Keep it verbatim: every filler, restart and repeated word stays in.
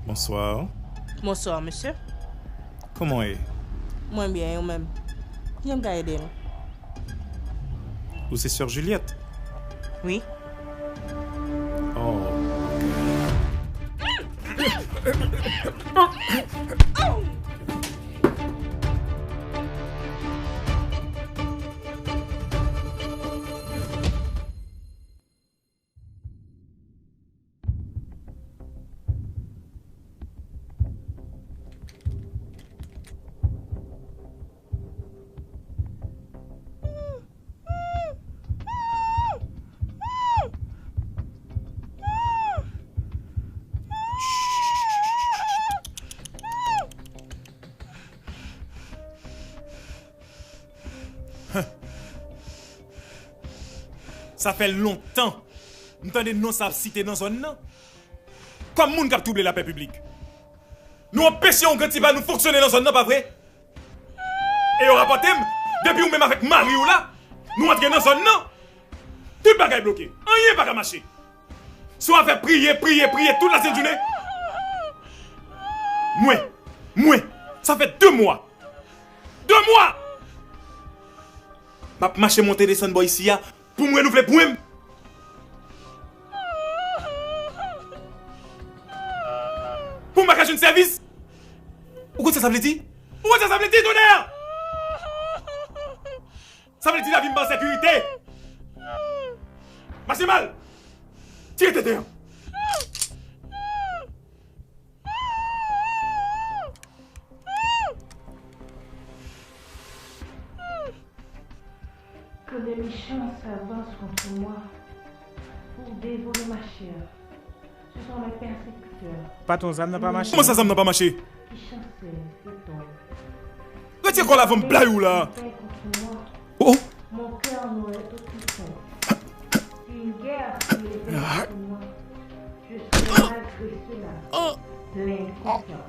Bonsoir. Bonsoir, monsieur. Comment est? Mwen byen, ou menm? Kijan m ka ede nou? Ou se sè Juliette? Wi. Oh. Sa fè lontan m tande non sa ap site nan zòn nan. Kòm moun k ap twouble lapè piblik. Nou anpeche yon grann ti pa nou fonksyone nan zòn nan, pa vre? E yo rapòte m, depi ou menm avèk mari w la, nou antre nan zòn nan, tout bagay bloke. Anyen pa ka mache. Se yon afè priye, priye, priye tout lasent jounen. Mwen, mwen, sa fè de mwa. De mwa! M ap mache monte desann bò isi a pou m renouvle pwen m. Pou m pa ka jwenn sèvis. Ou konn sa sa vle di? Ou konn sa sa vle di, tonè? Sa vle di lavi m pa an sekirite. Mache mal. Tire tenten an. Que les méchants s'avancent contre moi pour dévorer ma chair. Ce sont mes persécuteurs. Patwon, zam nan pa mache. Kòman sa, zam nan pa mache? Qui chancelle et tombe. Retire kò l avan m blayou la. Fait contre moi. Oh. Mon cœur n'aurait aucune crainte. Une guerre s'élevait contre moi. Je serais malgré cela, plein de confiance.